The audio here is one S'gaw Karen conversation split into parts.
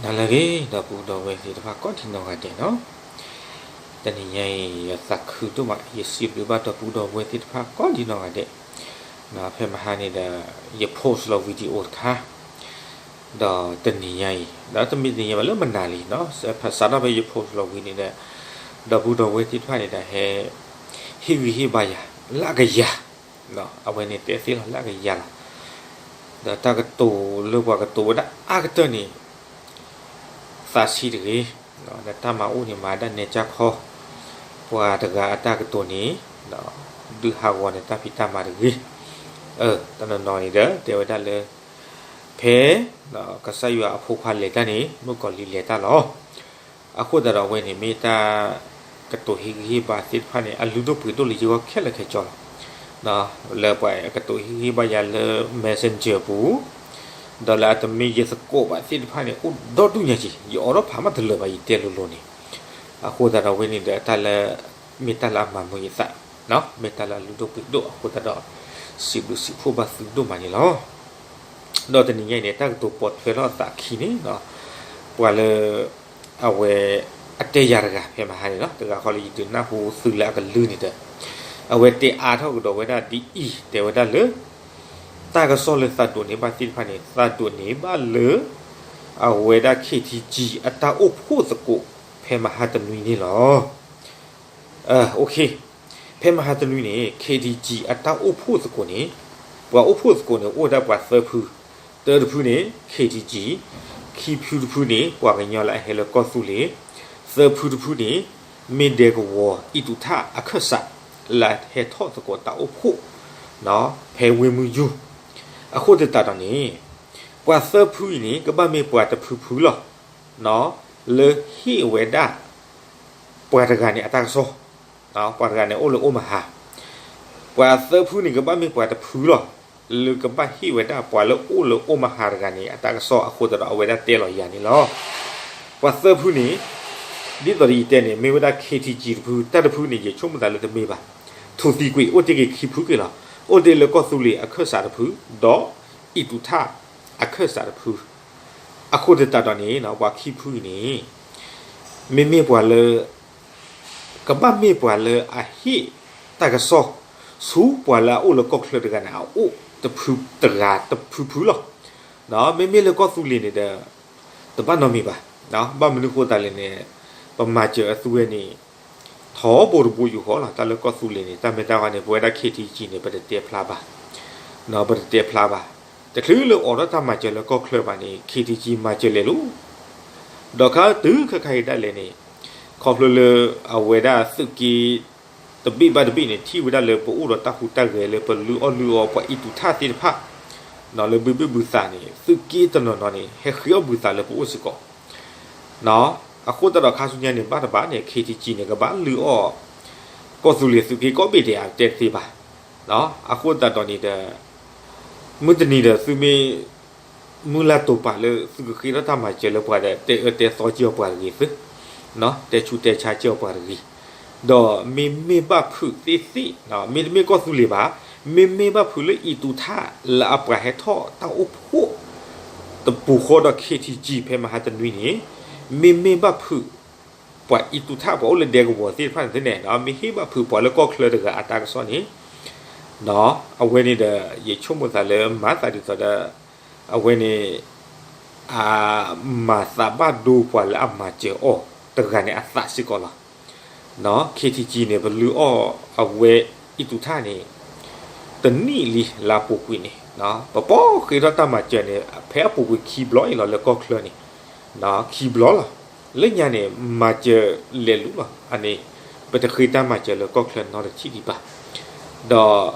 နၤလၢအဂ့ၤ ဒီပုၢ်ဒီဝဲၢ်သ့ၣ်တဖၣ်ကိးဒံနီၢ်ဂၤဒဲးနီၤ, တနံၤညါအံၤ ယသးခုဒိၣ်မး ယစံးဘျုးဘၣ်ဒီပုၢ်ဒီဝဲၢ်သ့ၣ်တဖၣ်ကိးဒံနီၢ်ဂၤဒဲး, ဖဲမဟါန့ၣ်ဒီး ယ post လီၤ video တခါ, ဒီးတနံၤညါအံၤ ဒီးတမ့ၢ်တနံၤညါဘၣ် လၢမနၤလံနီၤ စးထီၣ်ဖဲယ post လီၤဝံၤန့ၣ်ဒီး ဒီပုၢ်ဒီဝဲၢ်သ့ၣ်တဖၣ်န့ၣ်ဒီးဟဲ ဟ့ၣ်ဂံၢ်ဟ့ၣ်ဘါယၤ လၢအကယၤ အဝဲန့ၣ်တဲသ့လီၤ လၢအကယၤလီၤ. ဒီးတၢ်ကတိၤလၢပှၤကတိၤဝဲဒၣ်အါကတၢၢ်န့ၣ် သးဆံးတဂ့ၤ, နတၢ်မၤအိၣ်န့ၣ် မၤဒၣ်နဲကၢ်ခီ, ပှၤတဂၤအတၢ်ကတိၤန့ၣ် ဒုးဟးဂီၤနတၢ်ဖံးတၢ်မၤတဂ့ၤ. တနီၤနီၤန့ၣ်ဒီး တဲဝဲဒၣ်လၢ ဖဲ ကစၢ်ယွၤအဖိခွါလဲၤတၢ်န့ၣ် မုၣ်ကီၤလံၢ်လဲၤတၢ်လီၤ. အဃိသတးဒီးအဝဲန့ၣ် မ့ၢ်တၢ်ကတိၤဟ့ၣ်ဂံၢ်ဟ့ၣ်ဘါသ့ၣ်တဖၣ်န့ၣ် အလုၢ်ဒိၣ်ပှ့ၤဒိၣ်လၢယဂီၢ်ခဲလၢာ်ခဲဆ့လီၤ. လၢပှၤကတိၤဟ့ၣ်ဂံၢ်ဟ့ၣ်ဘါယၤလၢ messenger ပူၤ, ဒီးလၢအတမ့ၢ်ယသကိးဘၣ်သ့ၣ်တဖၣ်န့ၣ် အိၣ်ဒီဒူၣ်ညါက့ၤ ယအိးထီၣ်ဖးမးတလၢာ်ဘၣ် ယတဲလိၤလိၤန့ၣ်, အဃိသတးဒီးအဝဲန့ၣ်ဒီးတၢ်လၢ မ့ၢ်တၢ်လၢအမၤမုာ်ယသး, မ့ၢ်တၢ်လၢအလုၢ်ဒိၣ်ပှ့ၤဒိၣ်အဃိသတးဒီး စံးဘျုးစံးဖှိၣ်ဘၣ်သုဒိၣ်မးန့ၣ်လီၤ. ဒီးတနံၤညါအံၤန့ၣ် တၢ်ကတိၤပိာ်ထွဲထီၣ်အသးခံန့ၣ် ပှၤလၢ အဝဲ အတဲယၤတဂၤဖဲမဟါန့ၣ်လီၤ တဂၤဃီလၢယဒုးနၢ်ဟူသုလၢအကလုၢ်န့ၣ်ဒီး အဝဲတဲအါထီၣ်ကဒီးဝဲဒၣ်ဒ်အံၤ တဲဝဲဒၣ်လၢ တၢ်ကစီၣ်လၢသးဒိးန့ၢ်ဘၣ်သ့ၣ်တဖၣ်န့ၣ် သးဒိးန့ၢ်ဘၣ်လၢ အဝဲဒၣ် KTG အတၢ်အိၣ်ဖှိၣ်သကိး ဖဲမဟါတနွံန့ၣ်လီၤ. ဖဲမဟါတနွံန့ၣ် KTG အတၢ်အိၣ်ဖှိၣ်သကိးန့ၣ် ပှၤအိၣ်ဖှိၣ်သကိးန့ၣ် အိၣ်ဝဲဒၣ်ပှၤသၢဖု, တၢတဖုန့ၣ် KTG, ခံဖုတဖုန့ၣ် ပှၤကညီလၢအဟဲလၢကီၢ်သူလ့ၤ, သၢဖုတဖုန့ၣ် မ့ၢ်ဒဲကဝီၤ အံၣ်တူးထၣ်အခၢၣ်စး လၢအဟဲထီၣ်သကိးတၢ်အိၣ်ဖှိၣ် ဖဲဝ့ၢ်မုၢ်ယူၤ, အဃိသတးဒီးန့ၣ် ပှၤသၢဖုအံၤန့ၣ် ကဘၣ်မ့ၢ်ပှၤတဖုဖုလီၤ. လၢဟ့ၣ်ဝဲဒၣ် ပှၤတဂၤန့ၣ်အတၢ်ကစီၣ်, ပှၤတဂၤန့ၣ်အိၣ်လၢအိၣ်မဟါ, ပှၤသၢဖုန့ၣ် ကဘၣ်မ့ၢ်ပှၤတဖုလီၤ. လၢကဘၣ်ဟ့ၣ်ဝဲဒၣ်ပှၤလၢအိၣ်လၢအိၣ်မဟါတဂၤန့ၣ် အတၢ်ကစီၣ်အဃိသတးဒီး အဝဲဒၣ်တဲလီၤယၤန့ၣ်လီၤ. ပှၤသၢဖုန့ၣ် ဒ်သိးဒီးယတဲန့ၣ် မ့ၢ်ဝဲဒၣ် KTG တဖု, တၢ်တဖုန့ၣ် ယဆိကမိၣ်သးလၢတမ့ၢ်ဘၣ်, ထူသံကွံာ် အိၣ်တ့ၢ်က့ၤခံဖုက့ၤလီၤ. အိၣ်တ့ၢ်လၢကီၢ်သူလ့ၤအခၢၣ်စးတဖု, ဒီးအံၣ်တူးထၣ်အခၢၣ်စးတဖု, အဃိသတးဒီးန့ၣ် ပှၤခံဖုအံၤန့ၣ် မ့မ့ၢ်ပှၤလၢ ကဘၣ်မ့ၢ်ပှၤလၢအဟ့ၣ်တၢ်ကစီၣ် ဆူပှၤလၢအအိၣ်လၢကီၢ်ချၢတဂၤန့ၣ် အအိၣ်တဖုတဂၤတဖုဖုလီၤ. မ့မ့ၢ်လၢကီၢ်သူလ့ၤန့ၣ်ဒီး တဘၣ်နီတမံၤဘၣ်. ဘၣ်မနုၤဃိသတးလဲၣ်န့ၣ် ပမၤစၢၤအသုဝဲန့ၣ် ထီဘိတဘိယူၢ်ဃီလီၤ. တၢ်လၢကီၢ်သူလ့ၤန့ၣ် တၢ်မ့ၢ်တၢ်ဝဲန့ၣ် ပဝဲဒၣ် KTG န့ၣ် ပတတဲဖျါဘၣ်, ပတတဲဖျါဘၣ်. တချုးလၢအိးထီၣ်တၢ်မၤစၢၤလၢကီၢ်ချၢဘၣ်န့ၣ် KTG မၤစၢၤလဲၤလိၤ ဒီးခါတုၤခဲခါအံၤဒၣ်လဲာ်န့ၣ် ခီဖျိလၢအဝဲဒၣ်သုးက့ တဘ့ၣ်ဘၣ်တဘ့ၣ်န့ၣ် ထံၣ်ဝဲဒၣ်လၢပအိၣ်ဒီးတၢ်ဟူးတၢ်ဂဲၤလၢပလုၢ်အီၣ်လုၢ်အီ ပှၤအံၣ်တူးထၣ်သ့ၣ်တဖၣ် လၢဘုဘ့ၣ်ဘုသးန့ၣ် သုးက့တနီၤနီၤန့ၣ် ဟဲဃ့အီၣ်ဘုသးလၢပအိၣ်စ့ၢ်ကီး. အဃိသတးဒီးခါဆူညါန့ၣ် ဘၣ်တဘၣ်န့ၣ် KTG န့ၣ် ကဘၣ်လုၢ်အီၣ် ကီၢ်သူလ့ၤသုးက့ကိးဘ့ၣ်ဒဲး အတဲတသ့ဘၣ်. အဃိသတးဒီးန့ၣ်ဒီး မုၢ်တနံၤဒီးသုမ့ၢ် မုၢ်လၢ်တိာ်ပာ်လၢသုကဃ့ထီၣ်တၢ်မၤစၢၤလၢပှၤဒီး တဲအၢတဲသီက့ၤအီၤပှၤတဂ့ၤသု, တဲဆူးတဲဆါက့ၤအီၤပှၤတဂ့ၤ, ဒီးမ့မ့ၢ်ဘၣ်ဖုးသ့ၣ်သ့ၣ် မ့တမ့ၢ်ကီၢ်သူလ့ၤဘၣ်, မ့မ့ၢ်ဘၣ်ဖုးလၢအံၣ်တူးထၣ်လၢအပှၤဟဲထီၣ်တၢ်အိၣ်ဖှိၣ် တပူၤဃီဒီး KTG ဖဲမဟါတနွံန့ၣ် မ့မ့ၢ်ဘၣ်ဖုး ပှၤအံၣ်တူးထၣ်ပှၤအိၣ်လၢဒဲကဝီၤသ့ၣ်တဖၣ်န့ၣ်သ့ၣ်န့ၣ် မ့ၢ်ဟ့ၣ်ဘၣ်ဖုးပှၤလၢကီၢ်ချၢတဂၤအတၢ်ကစီၣ်န့ၣ် အဝဲန့ၣ်ဒီး ယဆိကမိၣ်သးလၢမၤသးဒ်သိးဒီး အဝဲန့ၣ် အမၤသးဘၣ်ဒိပှၤလၢအမၤစၢၤအီၤတဂၤန့ၣ်အသးစ့ၢ်ကီးလီၤ. KTG န့ၣ် ပလုၢ်အီၣ်အဝဲအံၣ်တူးထၣ်န့ၣ် တနံၣ်လံလၢအပူၤကွံာ်န့ၣ် ပပီဃ့ထီၣ်တၢ်မၤစၢၤန့ၣ် ဖဲအပူၤကွံာ်ခံဘျီအံၤလီၤလၢကီၢ်ချၢန့ၣ် ခံဘျီလီၤ. လၢညါန့ၣ် မၤစၢၤလဲၤလူၤလီၤ. အန့ၣ် ပတဃ့တၢ်မၤစၢၤလၢကီၢ်ချၢနီတထံၣ်ဒံးဘၣ်. ဒီး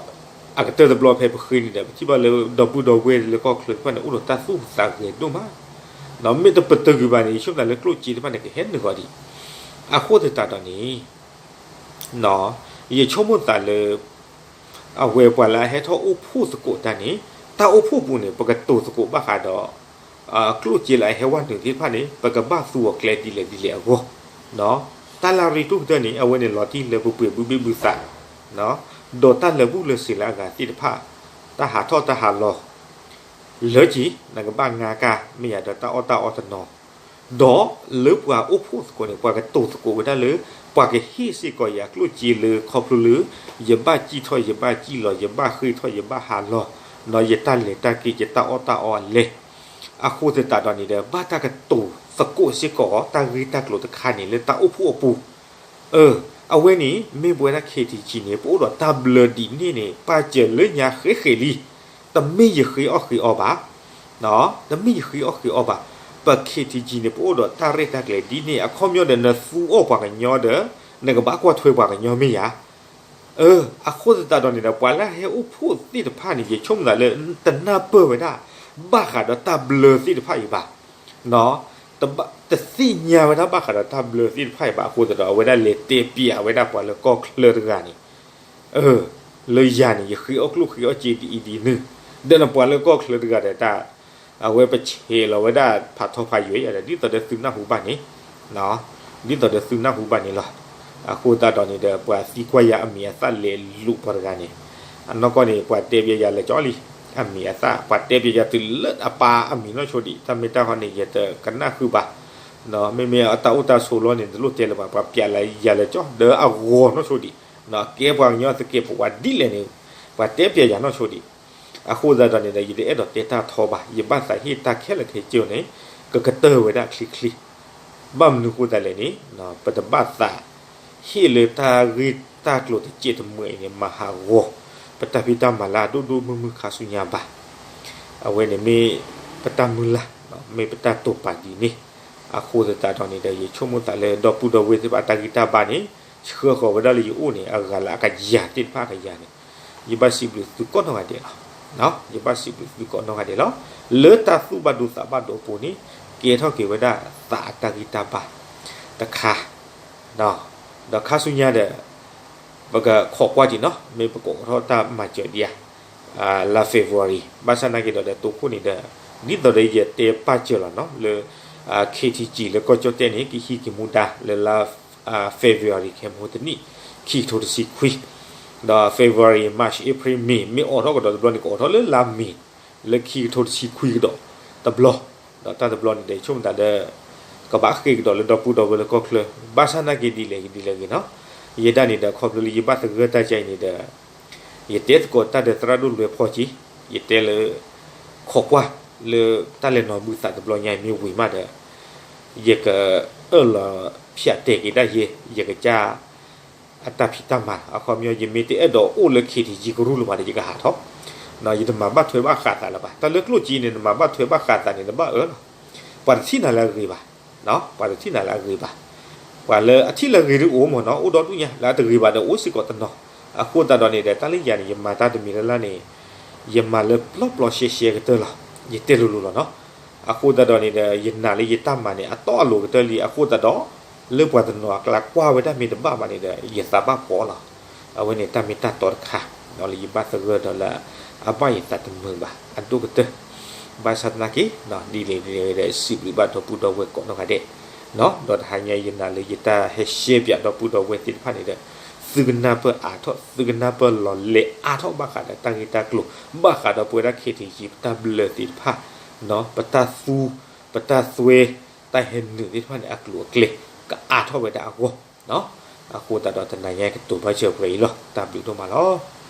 အကတၢၢ်တဘျီဖဲပဃ့န့ၣ်ဒီး ပထံၣ်ဘၣ်လၢဒီပုၢ်ဒီဝဲၢ်လၢကီၢ်ချၢတဖၣ်န့ၣ် အိၣ်ဒီးတၢ်သူၣ်ဟူးသးဂဲၤဒိၣ်မး မ့ၢ်တပတုာ်ကွံာ်ဘၣ်န့ၣ် ယဆိကမိၣ်သးလၢကျိၣ်စ့တဖၣ်န့ၣ် ကဟဲနုာ်ဂီၤဒံး. အဃိသတးဒီးန့ၣ် ယဆိကမိၣ်သးလၢ အဝဲပှၤလၢအဟဲထီၣ်အိၣ်ဖှိၣ်သကိးတၢ်န့ၣ် တၢ်အိၣ်ဖှိၣ်ပူၤန့ၣ် ပကတိၤသကိးဘၣ်ဃးဒီး ကျိၣ်စ့လၢအဟဲဝဲနုာ်သ့ၣ်တဖၣ်န့ၣ် ပကဘၣ်သူအီၤကျဲဒ်လဲၣ်ဒ်လဲၣ်အဂီၢ် တၢ်လၢအရ့ဒိၣ်ကတၢၢ်န့ၣ် အဝဲန့ၣ်လီၤတံၢ်လၢပပှ့ၤဘုဘ့ၣ်ဘုသး ဒီးတၢ်လၢာ်ဘူၣ်လၢာ်စ့ၤလၢအဂၤသ့ၣ်တဖၣ် တၢ်ဟးထီၣ်တၢ်ဟးလီၤ လၢက့ၤ နကဘၣ်ငါကါ မ့ၢ်ယၤဒီးတၢ်အီၣ်တၢ်အီတနီၤ ဒီးလၢပှၤအိၣ်ဖှိၣ်သကိးန့ၣ် ပှၤကတိၤသကိးဝဲဒၣ်လၢ ပှၤကဟ့ၣ်စ့ၢ်ကီးယၤကျိၣ်စ့လၢခီဖျိလၢ ယဘၣ်စံၣ်ထီၣ်ယဘၣ်စံၣ်လီၤ ယဘၣ်ဃ့ၢ်ထီၣ်ယဘၣ်ဟးလီၤ, ဒီးယတၢ်လဲၤတၢ်က့ၤယတၢ်အီၣ်တၢ်အီအလဲၤ, အဃိသတးဒီးန့ၣ်ဒီး ဘၣ်တၢ်ကတိၤသကိးစ့ၢ်ကီးအီၤ တၢ်ဂ့ၢ်တၢ်ကျိၤတခါန့ၣ် လၢတၢ်အိၣ်ဖှိၣ်အပူၤ အဝဲန့ၣ် မ့ၢ်ပဝဲဒၣ် ခ့ထံကံ န့ၣ် ပအိၣ်ဒီးတၢ်ဘျၢဒ်န့ၣ်န့ၣ် ပာ်စၢၤလၢညါဃဲဃဲလံ, တမ့ၢ်ယဃ့အီၣ်ဃ့အီဘၣ်, တမ့ၢ်ယဃ့အီၣ်ဃ့အီဘၣ်, ပ ခ့ထံကံ န့ၣ် ပအိၣ်ဒီးတၢ်ရဲၣ်တၢ်ကျဲၤဒ်န့ၣ် အခီပညီဒီး နသူအီၣ်ပှၤကညီဒီး နကဘၣ်ကွၢ်ထွဲပှၤကညီမ့ၢ်ယၤ အဃိသတးဒီးန့ၣ်ဒီး ပှၤလၢအဟဲအိၣ်ဖှိၣ်သ့ၣ်တဖၣ်န့ၣ် ယဆိကမိၣ်သးလၢ တနၢ်ပၢၢ်ဝဲဒၣ် ဘၣ်ဃးဒီးတၢ်ဘျၢသ့ၣ်တဖၣ်အံၤဘၣ်, တဘၣ် တသ့ၣ်ညါဝဲဒၣ်ဘၣ်ဃးဒီးတၢ်ဘျၢသ့ၣ်တဖၣ်အံၤဘၣ် အဃိသတးဒီး အဝဲဒၣ်လဲၤတဲပျးဝဲဒၣ်ပှၤလၢကီၢ်ချၢတဂၤန့ၣ် လၢယၤန့ၣ် ယဃ့အီၣ်ကျိၣ်ဃ့အီၣ်စ့ဒ်အံၤဒ်နုၤ, ဒီးနပှၤလၢကီၢ်ချၢတဂၤဒီးတၢ် အဝဲပဆဲးလီၤဝဲဒၣ်ဖးထီဖးယွဲယၤဒီး ဒ်သိးဒီးသုနၢ်ဟူဘၣ်န့ၣ် ဒ်သိးဒီးသုနၢ်ဟူဘၣ်န့ၣ်လီၤ. အဃိသတးဒီးန့ၣ်ဒီး ပှၤသံကွၢ်ယၤအမံၤအသၣ်လဲၤလိာ်ပှၤတဂၤန့ၣ် အနီၢ်ကီၢ်န့ၣ် ပှၤတဲပျးယၤလဲၤကၠီလံ, အမံၤအသၣ် ပှၤတဲပျးယၤတုၤလၢအပၢ်အမံၤနီၢ်ဆိဒံး တၢ်မ့ၢ်တၢ်ဟီန့ၣ် ယတကနၣ်ဃုာ်ဘၣ်, မ့မ့ၢ်အတၢ်အိၣ်တၢ်ဆိးလီၤန့ၣ် တလိၣ်တဲလၢၤဘၣ် ပှၤပျးလၢယၤလဲၤကၠီ ဒီးအဂီၤနီၢ်ဆိဒံး, ကဲပှၤကညီသကဲးပဝးဒ်လဲၣ်န့ၣ် ပှၤတဲပျးယၤနီၢ်ဆိဒံး အဃိသတးဒီးန့ၣ်ဒီး ယတအဲၣ်ဒိးတဲတၢ်ထီဘၣ် ယဘၣ်သးဟ့ၣ်တၢ်ခဲလၢာ်ခဲဆ့န့ၣ် ကကတၢၢ်ဝဲဒၣ်ချ့ချ့, ဘၣ်မနုၤအဃိသတးလဲၣ်န့ၣ် ပတဘၣ်သး ဟ့ၣ်လၢတၢ်ဂ့ၢ်တၢ်ကျိၤတစဲးတမှဲၤအံၤန့ၣ် မၤဟးဂီၤ ပတၢ်ဖံးတၢ်မၤလၢအဒိၣ်ဒိၣ်မုၢ်မုၢ်ခါဆူညါဘၣ်. အဝဲန့ၣ်မ့ၢ်ပတၢ်မုၢ်လၢ် မ့ၢ်ပတၢ်တိာ်ပာ်ဒ်န့ၣ်, အဃိသတးဒီးန့ၣ်ဒီး ယဆိကမိၣ်သးလၢဒီပုၢ်ဒီဝဲၢ်သ့ၣ်တဖၣ်အတၢ်ဂံၢ်တၢ်ဘါန့ၣ် ဆှၢဃီၤဝဲဒၣ်လၢယအိၣ်န့ၣ် အဂၤလၢအကယၤသ့ၣ်တဖၣ်အကယၤန့ၣ် ယဘၣ်စံးဘျုးသုကိးနီၢ်ဂၤဒဲးလီၤ. ယဘၣ်စံးဘျုးသုကိးနီၢ်ဂၤဒဲးလီၤ. လၢတၢ်သူၣ်ဘၣ်ဒိသးဘၣ်ဒိအပူၤန့ၣ် ကဲထီၣ်က့ၤဝဲဒၣ်သးအတၢ်ဂံၢ်တၢ်ဘါတခါ, ဒီးခါဆူညါဒီး ပကခိးကွၢ်က့ၤနီၤ မ့ၢ်ပကအိးထီၣ်တၢ်မၤစၢၤဒံးဧါ လါ February ဘၣ်ဆၣ်နာ်က့ၤဒီး ဒီးတိခိၣ်န့ၣ်ဒီး ဒ်သိးဒီးယတဲပာ်စၢၤလီၤနီၤ လၢ ခ့ထံကံ လၢကီၢ်ကၠီၣ်တဲၣ်န့ၣ် ကဟံးက့ၤမူဒါလၢလါ February ခဲမဟိတနံၣ် ခံကထိတဆံခွံ, ဒီး February March April May မ့ၢ်အိးထီၣ်ကဒီးတဘျီန့ၣ် ကအိးထီၣ်လၢလါ May လၢခံကထိတဆံခွံကဒီးတဘျီ, ဒီးတၢ်တဘျီန့ၣ်ဒီး ယဆိကမိၣ်သးဒီး ကဘၣ်ဃ့ကဒီးလၢဒီပုၢ်ဒီဝဲၢ်လၢကီၢ်ချၢ, ဘၣ်ဆၣ်နာ်က့ၤဒ်လဲၣ်ဂ့ၤဒ်လဲၣ်ဂ့ၤနီၤ, ယဲဒၣ်န့ၣ်ဒီး ခီဖျိလၢယဘၣ်သဂၢၢ်တၢ်ကဲအံၤန့ၣ်ဒီး ယတဲသကိးတၢ်ဒီးသရၣ်ဒိၣ်လွဲဖီက့ၤ, ယတဲလၢ ခိးကွၢ်လၢတၢ်လဲၤနီၤဘုသးတဘျီညါအံၤမ့ၢ်ဝံၤမးဒီး ယကအၢၣ်လီၤဖၠးတဲာ်က့ၤဒၣ်ယဲ ယကစၢ် အတၢ်ဖံးတၢ်မၤ အခီပညီ ယမ့ၢ်တအဲၣ်ဒိးအိၣ်လၢ ခ့ထံကံ ကရူၢ်လၢၤဘၣ်ဒီး ယကဟးထီၣ်, ယတမၤဘၣ်ထွဲဘၣ်ဃးသးလၢၤဘၣ်. တၢ်လၢကျိၣ်စ့န့ၣ် နမၤဘၣ်ထွဲဘၣ်ဃးသးန့ၣ် နဘၣ်အၢလီၤ. ပှၤတထံၣ်နၤလၢအဂ့ၤဘၣ်, ပှၤတထံၣ်နၤလၢအဂ့ၤဘၣ်. ပှၤလၢအထံၣ်လၢအဂ့ၤဒ်အိၣ်မ့ၢ်နီၤ အိၣ်ဒီဒူၣ်ညါ လၢအတဂ့ၤဘၣ်ဒီးအိၣ်စ့ၢ်ကီးတနီၤ. အဃိသတးဒီးန့ၣ်ဒီး တၢ်လၢယၤန့ၣ် ယမၤတၢ်တမံၤလၢ်လၢ်န့ၣ် ယမၤလၢပျီပျီရှဲရှဲကတၢၢ်လီၤ. ယတဲလိၤလိၤလီၤနီၤ. အဃိသတးဒီးန့ၣ်ဒီး ယနာ်လၢယတၢ်မၤန့ၣ် အတီအလိၤကတၢၢ်လံ. အဃိသတးဒီး လၢပှၤတနီၤအကျါကွၢ်ဝဲဒၣ်မ့ၢ်တဘၣ်ဘၣ်န့ၣ်ဒီး ယသးဘၣ်ဖှီၣ်လီၤ. အဝဲန့ၣ်တၢ်မ့ၢ်တၢ်တီတခါ လၢယဘၣ်သဂၢၢ်ဒီးလၢ အဘၣ်ယသးတမုာ်ဘၣ် အဒိၣ်ကတၢၢ်. ဘၣ်ဆၣ်သနာ်က့ ဒ်လဲၣ်ဒ်လဲၣ်ဒီး စံးဘျုးဘၣ်ဒီပုၢ်ဒီဝဲၢ်ကိးနီၢ်ဂၤဒဲး ဒီးတဟါညါယနာ်လၢယတၢ်ဟဲရှဲပၠးဒီပုၢ်ဒီဝဲၢ်သ့ၣ်တဖၣ်န့ၣ်ဒီး သုကနၢ်ပၢၢ်အါထီၣ် သုကနၢ်ပၢၢ်လီၤလဲအါထီၣ်ဘၣ်ဃးဒီးတၢ်ဂ့ၢ်တၢ်ကျိၤ ဘၣ်ဃးဒီးပဝဲဒၣ် ခ့ထံကံ ပတၢ်ဘျၢသ့ၣ်တဖၣ် ပတၢ်သူ ပတၢ်သွဲ တၢ်ဟဲနုာ်သ့ၣ်တဖၣ်န့ၣ် အကျိၤအကျဲ ကအါထီၣ်ဝဲဒၣ်အဂီၢ်. အဃိသတးဒီးတနၤညါကတိၤဘၣ်စၢၤပှဲၤအံၤလီၤ. တၢ်ဘျုးဒိၣ်မးလီၤ.